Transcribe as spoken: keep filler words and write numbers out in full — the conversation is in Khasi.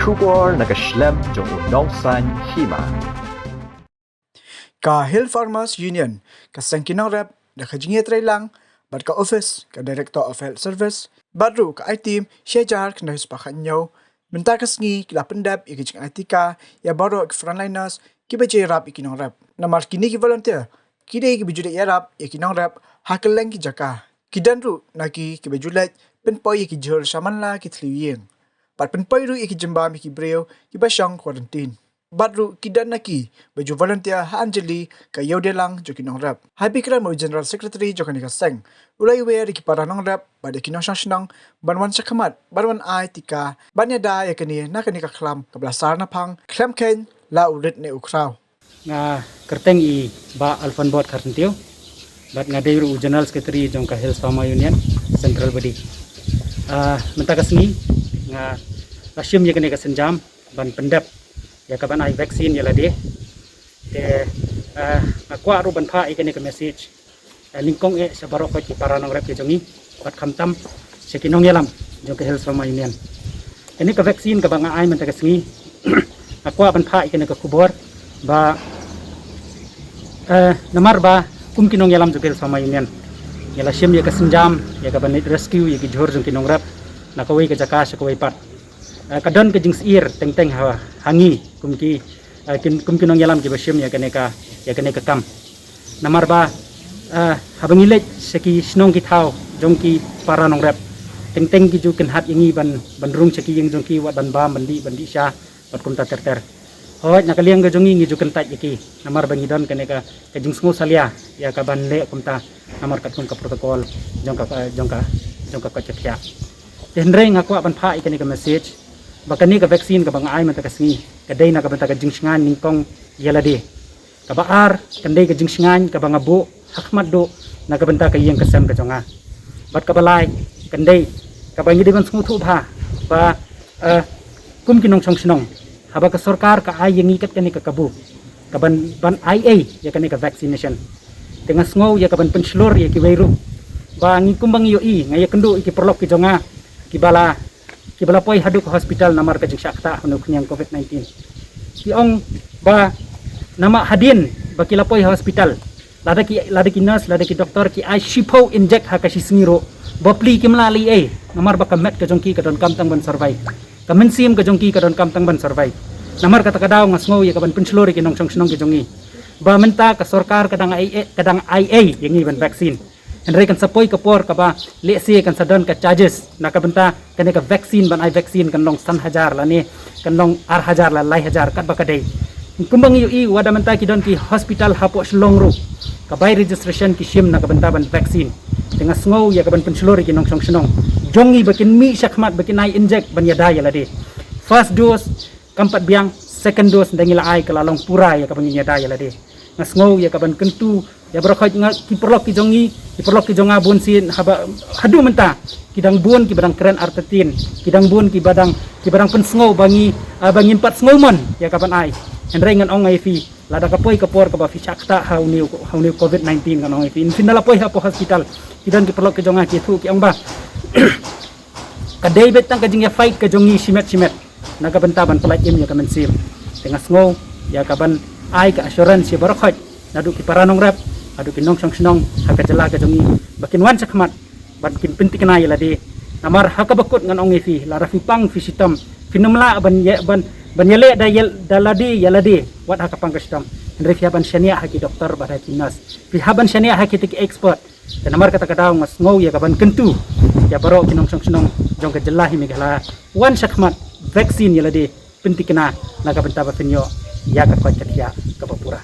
Khubor na ka shlem jong u nongsan hima. Ka Hill Farmers Union, ka seng ki nongrep, da ka jingïatreilang bad ka office ka Director of Health Service bad ruh ka I-Team, shi hajar khyndai spah khatñiew, mynta ka sngi ki la pyndep ïa ka jingai tika ïa baroh ki frontliners kiba ïarap ïa ki nongrep. Namar kine ki volunteer ki dei kiba ju leit ïarap ïa ki nongrep ha kylleng ki jaka. Ki don ruh na ki kiba ju leit pynpoi ïa ki jhur sha man la ki thliew ïing, bad pynpoi ruh ïa ki jingbam ïa ki briew kiba shong quarantine. Bad ruh ki don na ki ba ju volunteer ha Anjali, ka ïewdialang jong ki nongrep. Ha i bikrem u General Secretary jong kane ka seng u la ïawer ïa ki para nongrep bad ïa ki nongshong shnong ban wan shakhmat, ban wan ai tika, ban ïada ïa kane na kane ka khlam kaba la sar naphang, khlem kheiñ la u rit ne u khraw. Nga kyrteng i Bah Alphonbot Kharsyntiew, bad nga dei ruh u General Secretary jong ka Hills Farmer Union Central Body. Ah, mynta ka sngi nga la shim ïa kane ka sienjam ban pyndep ïa ka ban ai vaccine ïa lade. Te, ah, nga kwah ruh ban phah ïa kane ka message, eh, nyngkong eh sha baroh ki para nongrep ki jong ngi, bad khamtam sha ki nongïalam jong ka Hills Farmer Union. Kane ka vaccine kaba nga ai mynta ka sngi, nga kwah ban phah ïa kane ka khubor ba, eh, namar ba kum ki nongïalam jong ka Hills Farmer Union, ngi la shim ïa ka sienjam ïa ka ban leit rescue ïa ki jhur jong ki nongrep na kawei ka jaka sha kawei pat. Eh, ka don ka jingsyier teng teng ha, ha ngi kum ki, eh, kin, kum ki nongïalam kiba shim ïa kane ka, ïa kane ka kam. Namar ba, eh, haba ngi leit sha ki shnong ki thaw jong ki para nongrep, teng teng ki ju kynhad ïa ngi ban, ban rung sha ki ïing jong ki, wat ban bam, ban dih, ban dih sha, bad kumta ter ter. Hooid, na ka liang ka jong ngi ngi ju kyntait ïa ki namar ba ngi don kane ka, ka jingsngew salia ïa ka ban leh kumta, namar katkum ka protocol jong ka, jong ka, jong ka koit ka khiah. Te hynrei nga kwah ban phah ïa kane ka message ba kane ka vaccine kaba nga ai mynta ka sngi ka dei na ka bynta ka jingshngaiñ nyngkong ïa lade. Kaba ar, kan dei ka jingshngaiñ kaba nga buh ha khmat duh na ka bynta ka ïing ka sem ka jong nga. Bad kaba lai, kan dei kaba ngi dei ban sngewthuh bha ba, eh, kum ki nongshong shnong, haba ka sorkar ka ai ïa ngi kat kane ka kabu ka ban, ban ai ei ïa kane ka vaccination, te nga sngew ïa ka ban pynshlur ïa kiwei ruh ba ngi, kumba ngi ïohi, nga ïakynduh ïa ki paralok ki jong nga kiba la, kiba la poi haduh ka hospital namar ka jingshah ktah ha une u khñiang covid nineteen. Ki ong ba namar hadien ba ki la poi ha hospital, lada ki, lada ki nurse, lada ki doktor ki ai shiphew injek ha ka shi sngi ruh, bapli kim lah leh ei, namar ba ka met ka jong ki ka donkam tang ban survive, ka mynsiem ka jong ki ka donkam tang ban survive. Namar kata ka daw nga sngew ïa ka ban pynshlur ïa ki nongshong shnong ki jong ngi ba mynta ka sorkar ka dang ai, ka dang ai ei ïa ngi ban vaccine. Hynrei kan sa poi ka por kaba lehse kan sa don ka charges na ka bynta kane ka vaccine, ban ai vaccine kan long san hajar lane kan long ar hajar la lai hajar katba ka dei. Kumba ngi ïohi, wat la mynta ki don ki hospital hapoh Shillong ruh ka bai registration ki shim na ka bynta ban vaccine. Te nga sngew ïa ka ban pynshlur ïa ki nongshong shnong jong ngi ba kin mih shakhmat, ba kin ai injek ban ïada ïa lade. First dose kam pat biang, second dose da ngi la ai, ka la long pura ïa ka ban ïada ïa lade. Nga sngew ïa ka ban kyntu ïa baroh, nga, ki paralok ki jong ngi, ki paralok ki jong nga bun sien haba, haduh mynta ki dang bun kiba dang kren artatien, ki dang bun kiba dang, kiba dang pynsngew ba ngi, ah, ba ngim pat sngew mon ïa ka ban ai. Hynrei ngan ong ïa phi, lada ka poi ka por kaba phi shah ktah ha une u, ha une u covid nineteen, ngan ong ïa phi, phin da la poi hapoh hospital, ki don ki paralok ki jong nga ki ïathuh, ki ong ba ka dei beit tang ka jingïa fight ka jong ngi shimet shimet na ka bynta ban pyllait im ïa ka mynsiem. Te nga sngew ïa ka ban ai ka assurance ïa baroh naduh ki para nongrep haduh ki nongshong shnong ha ka jylla ka jong ngi ba kin wan shakhmat ban kin pyntikna ïa lade. Namar ha kaba kut ngan ong ïa phi, lada phi pang phi shitom, phin ym lah ban ïa, ban, ban ïaleh da ïa, da lade ïa lade wat ha ka pang ka shitom. Hynrei phi hap ban shaniah ha ki doktor bad ha ki nurse, phi hap ban shaniah ha kita ki expert. Te namar kata ka daw nga sngew ïa ka ban kyntu ïa baroh ki nongshong shnong jong ka jylla hi Meghalaya, wan shakhmat, vaccine ïa lade, pyntikna na ka bynta ba phin ïoh ïa ka koit ka khiah kaba pura.